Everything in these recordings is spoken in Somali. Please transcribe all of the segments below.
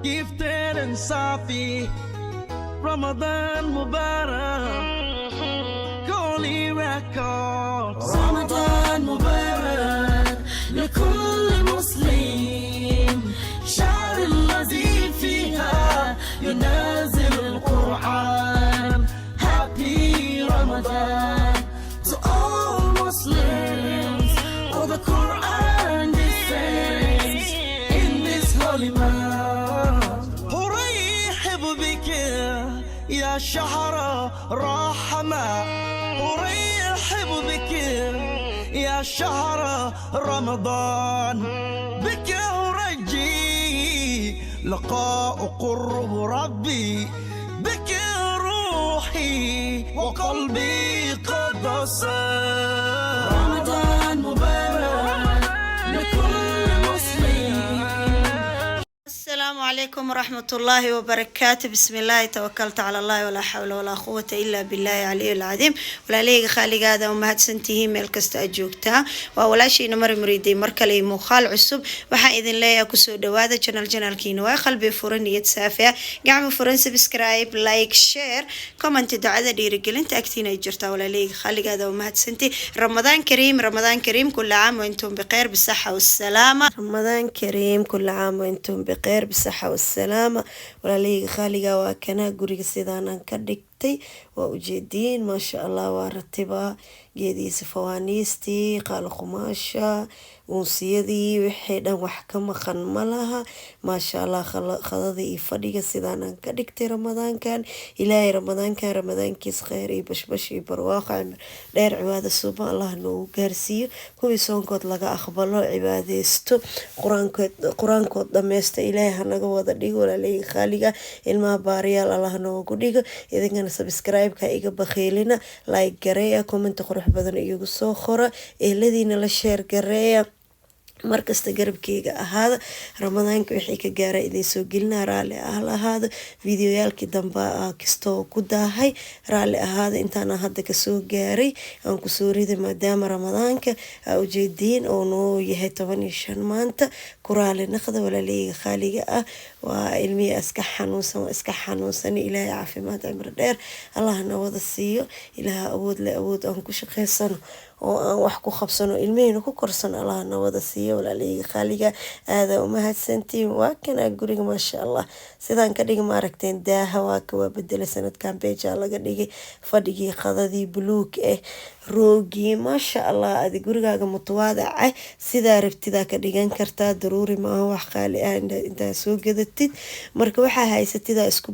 Gifted and Safi. Ramadan Mubarak. Holy Records. رمضان مبارك لكل مسلم، شهر الذي فيها ينزل القرآن. Happy Ramadan to all Muslims. Oh, the Quran descends in this holy month. أرحب بك يا شهر رحمة، أرحب بك يا شهر رمضان، بك أرجي لقاء قرب ربي، بك روحي وقلبي قد صار. رمضان مبارك لكل مسلم. السلام عليكم ورحمة الله وبركاته. بسم الله، توكلت على الله، ولا حول ولا قوة إلا بالله العلي العظيم. Walaalahayga khaaligaada oo mahadsantihiin meel kasta aad joogtaa. Waa walaashiina Mari Muriiday, mar kale iyo muuqaal cusub. Waxaan idin leeyahay kusoo dhawaada channelkiina. Waa qalbi furan, niyad saafi ah, gacmo furan. Subscribe, like, share, comment, ducada dhiirigelinta agtiina ay jirtaa. Walaalahayga khaaligaada oo mahadsantihiin. رمضان كريم، رمضان كريم، كل عام وانتم بخير، بالصحة والسلامة. رمضان كريم، كل عام وانتم بخير، بالصحة والسلامة. Walaalahayga khaaliga, waa kana guriga sidaanaan ka dhigtay, waa ujeediin, maasha Allah. Waa ratibaa geedihiisa, fawaaniistii, qaalo qumaasha, uunsiyadii, wixii dhan wax ka maqan ma laha, maasha Allah. Qadada iyo fadhiga sidaanaan ka dhigtay Ramadaankan. Ilaahay Ramadaankan ramadaankiis kheyr iyo bashbash iyo barwaaqo, cimri dheer, cibaado suuban Allah noogu gaarsiiyo. Kuwii soonkood laga aqbalo, cibaadeysto, qur-aankood qur-aankood dhameysta, Ilaahay hanaga wada dhigo. Walaalahayga khaaliga, ilmaha baariyaal Allah noogu dhigo. Idinkana subscribe-ka iga bakhiilina, like gareeya, comment qurux badan iigu soo qora, eheladiina la share gareeya, markasta garabkeyga ahaada. Ramadaanka wixii ka gaara idin soo gelina, raalli ah lahaada. Videoyaalkii dambe kastoo ku daahay, raalli ahaada. Intaana hadda kasoo gaaray aan kusoo riday, maadaama Ramadaanka aa ujeediin oo noo yahay 15 maanta. Ku raali naqda, walaaleyga khaaliga ah. Waa ilmihii iska xanuunsan, waa iska xanuunsan. Ilaahay caafimaad, cimri dheer Allahna wada siiyo. Ilaaha awood le, awood aan ku shaqeysano oo aan wax ku qabsano, ilmihina ku korsano, Allahna wada siiyo. Walaaleyga khaaliga, aada umahadsantiin. Waa kana guriga, maasha Allah, sidaan ka dhigi. Maaragteen daaha? Waa ka, waa bedelay sanadkan, beejaa laga dhigay. Fadhigii qadadii buluug ah, roogii, maasha Allah. Adi gurigaaga mutawaadaca sidaa rabtidaa ka dhigan kartaa. Daruuri maaha wax qaali ah intaa soo gadatid. Marka waxaa haysatidaa isku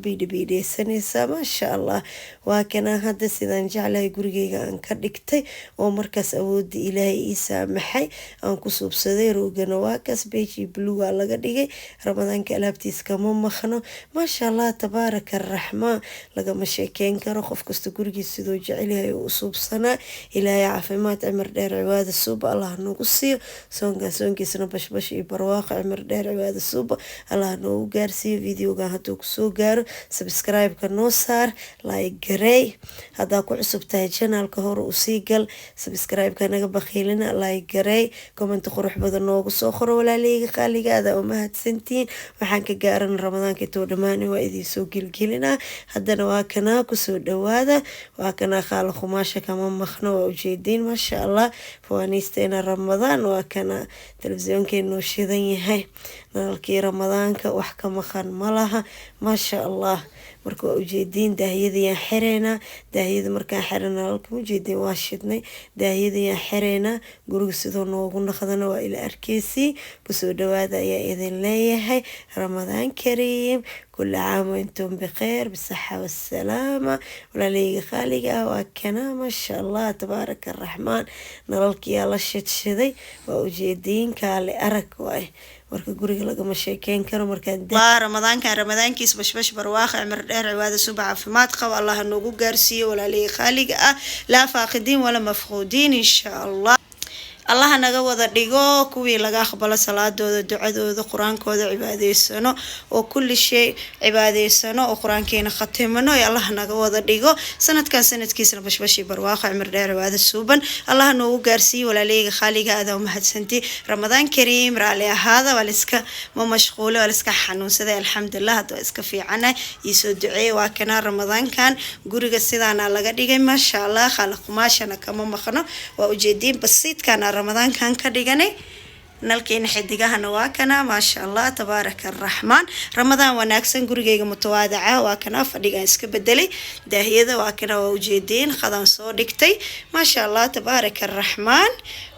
biidhibiidheysanaysaa, maasha Allah. Waa kana hadda sidaan jeclahay gurigeyga aan ka dhigtay, oo markaas awoodda Ilaahay ii saamaxay aan ku suubsaday. Roogana waa kaas, beiji buluuga laga dhigay. Ramadaanka alaabtiis kama maqno, maasha Allah, tabaaraka araxmaan. Lagama sheekeyn karo, qof kasta gurigiis siduu jecelyahay u suubsanaa. Ilaahay caafimaad, cimar dheer, cibaada suuba Allah nagu siiyo. Soonkan soonkiisana bashbash iyo barwaaqo, cimar dheer, cibaada suuba Allah noogu gaarsiiyo. Videogan hadduu kusoo gaaro, subscribe-ka noo saar, like gareey. Haddaa ku cusub tahay channelka, hore usii gal, subscribe-ka naga bakhiilina, like gareey, comment qurux badan noogu soo qoro. Walaaleyga qaaligaada oo mahadsantihiin. Waxaan ka gaaran Ramadaanka intuu dhammaan waa idiin soo gelgelinaa. Haddana waa kanaa, kusoo dhawaada. Waa kanaa, qaala khumaasha kama maqno, waa ujeediin, maasha Allah. Fawaaniisteena Ramadaan waa kana, telefisyoonkeenu shidan yahay, nalalkii Ramadaanka wax ka maqan ma laha, maasha Allah. Marka waa ujeediin, daahyadayaan xireynaa. Daahyada markaan xiran, nalalka ujeediin waa shidnay, daahyadayaan xireynaa. Guriga sidoo noogu naqdana waa ila arkeysii. Kusoo dhawaada ayaa idin leeyahay. رمضان كريم، كل عام وانتم بخير، بالصحة والسلامة. Walaaleyga qaaliga ah, waa kana, maasha Allah, tabaaraka araxmaan. Nalalkiyaa la shidshiday, waa ujeediin, kaale arag waay. Marka guriga lagama sheekeyn karo markaan Ramadaankan ramadaankiis bashbash, barwaaqo, cimri dheer, cibaado suba, caafimaad qabo Allah noogu gaarsiiyo, walaalihii qaaliga ah. لا فاقدين ولا مفقودين, insha Allah. Allaha naga wada dhigo kuwii laga aqbalo salaadooda, ducadooda, qur-aankooda, cibaadeysano oo kulli shay cibaadeysano oo qur-aankeena khatimano ee Allaha naga wada dhigo. Sanadkan sanadkiisana bashbashi, barwaaqo, cimri dheer, cibaado suuban Allaha noogu gaarsiiye. Walaaleyga khaaliga, adaa umahadsanti. Ramadaan kariim. Raali ahaada, waa liska ma mashquule, waa liska xanuunsaday. Alxamdulilah, hadda waa iska fiicana, iisoo duceeye. Waa kanaa Ramadaankan guriga sidaana laga dhigay, maasha Allah. Khaala qumaashana kama maqno, waa ujeediin. Basiidkana Ramadaankan ka dhiganay. Nalkeena xidigahana waa kana, maasha Allah, tabaaraka araxmaan. Ramadaan wanaagsan. Gurigeyga mutawaadaca waa kana. Fadhigaan iska bedelay, daahiyada waa kana, waa ujeediin. Qadaan soo dhigtay, maasha Allah, tabaaraka araxmaan.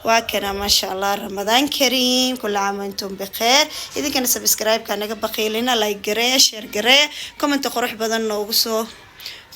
Waa kana, maasha Allah. Ramadaan kariim, kula caam antum bikheer. Idinkana subscribe-ka naga baqiilina, like gareeya, share gareeya, commenta qurux badan noogu soo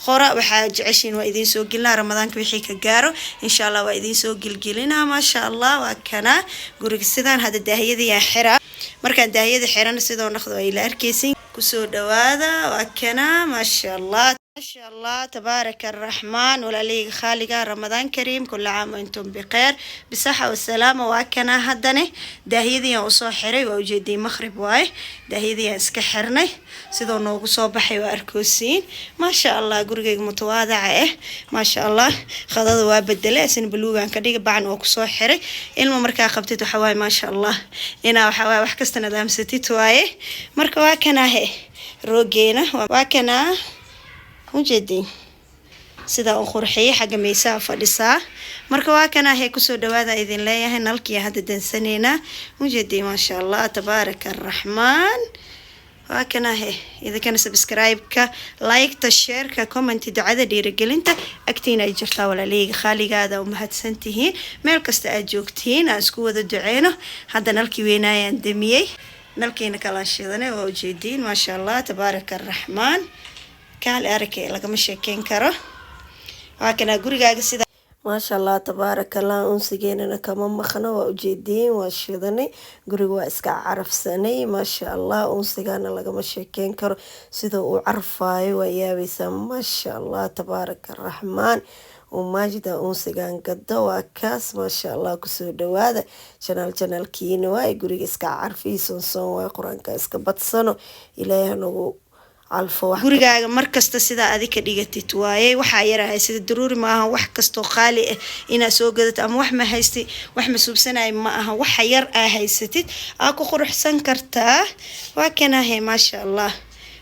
qora. Waxaa jeceshiin waa idiin soo gelinaa. Ramadaanka wixii ka gaaro, insha Allah, waa idiin soo gelgelinaa, maasha Allah. Waa kana guriga sidaan. Hadda daahiyadayaan xiraa. Markaan daahiyada xirana sidoo naqdo ay la arkeysin. Kusoo dhawaada, waa kana, maasha Allah, maasha Allah, tabaaraka araxmaan. Walaaleyga khaaliga, Ramadaan kariim, kula caam antum bikheer, bisaxa wasalaama. Waa kana haddane daahiyadiyaan usoo xiray, waa ujeediyay. Maqrib waaye, daahiyadiyaan iska xirnay. Sidoo noogu soo baxay waa arkoosiin, maasha Allah. Gurigeyga mutawaadaca ah, maasha Allah. Khadada waa bedelay, asina baluugaan ka dhigay, bacan waa kusoo xiray. Ilma markaa qabtid waxa waaye, maasha Allah, inaa waxa waaye wax kasta nadaamsatid waaye. Marka waa kanaahe roogeena, waa kanaa, ujeedin sidaa u qurxiyay. Xagga miisaha fadhisaa. Marka waa kanaahe, kusoo dhawaada idin leeyahay. Nalkiya hadda dansaneynaa, ujeedin, maasha Allah, tabaaraka araxmaan. Waa kanahe. Idinkana subscribe-ka, like-ta, share-ka, comment, ducada dhiirigelinta agtiina ay jirtaa. Walaaleyga khaaligaada, u mahadsantihiin meel kasta aad joogtiin. Aan isku wada duceyno. Hadda nalkii weynaayaan damiyey, nalkiina kalaan shidanay, waa ujeediin, maasha Allah, tabaaraka araxmaan. Kaali aragay, lagama sheekeyn karo. Waa kanaa gurigaaga sida, maasha Allah, tabaaraka Allah. Unsigeenana kama maqno, waa ujeediin, waa shidanay. Guriga waa iska carafsanay, maasha Allah. Unsigana lagama sheekeyn karo sida uu carfaayo, waa yaabaysaa, maasha Allah, tabaaraka araxmaan. Umaajida unsigan gado waa kaas, maasha Allah. Kusoo dhawaada channel, channelkiina waay. Guriga iska carfiyi, soonsoon waay, qur-aanka iska badsano. Ilaahay hanagu calfo. Gurigaaga markasta sidaa adi ka dhigatid waaye. Waxaa yara haysata daruuri ma aha wax kastoo qaali ah inaad soo gadato, ama wax ma haystay, wax ma suubsanay ma aha. Waxa yar aa haysatid aa ku quruxsan kartaa. Waa kanahe, maasha Allah,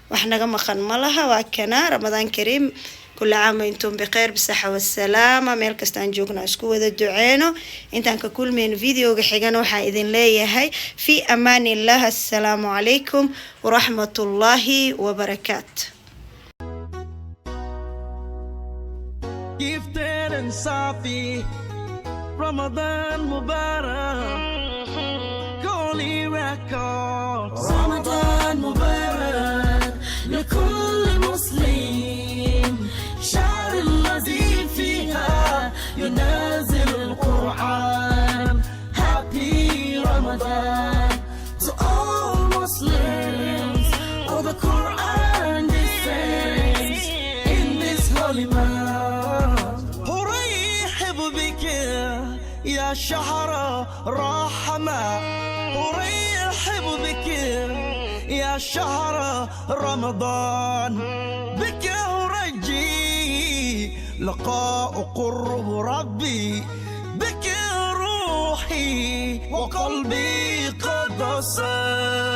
wax naga maqan ma laha. Waa kana. Ramadaan kariim, kula caam intum bikheer, bisaxa wasalaama. Meel kastaan joogna isku wada duceyno. Intaan ka kulmayno videoga xigana, waxaan idin leeyahay fi amaan illah. Assalaamu calaykum waraxmatullaahi wabarakaatu. Gifted and Safi, Ramadan Mubarak, Holy Records. رمضان مبارك لكل مسلم، شهر الذي فيها ينزل القرآن. Happy Ramadan to all Muslims. All the Quran descends in this holy month. أرحب بك يا شهر رحمة، أرحب بك يا شهر رمضان، بك أرجي لقاء قرب ربي، بك روحي وقلبي قد صار.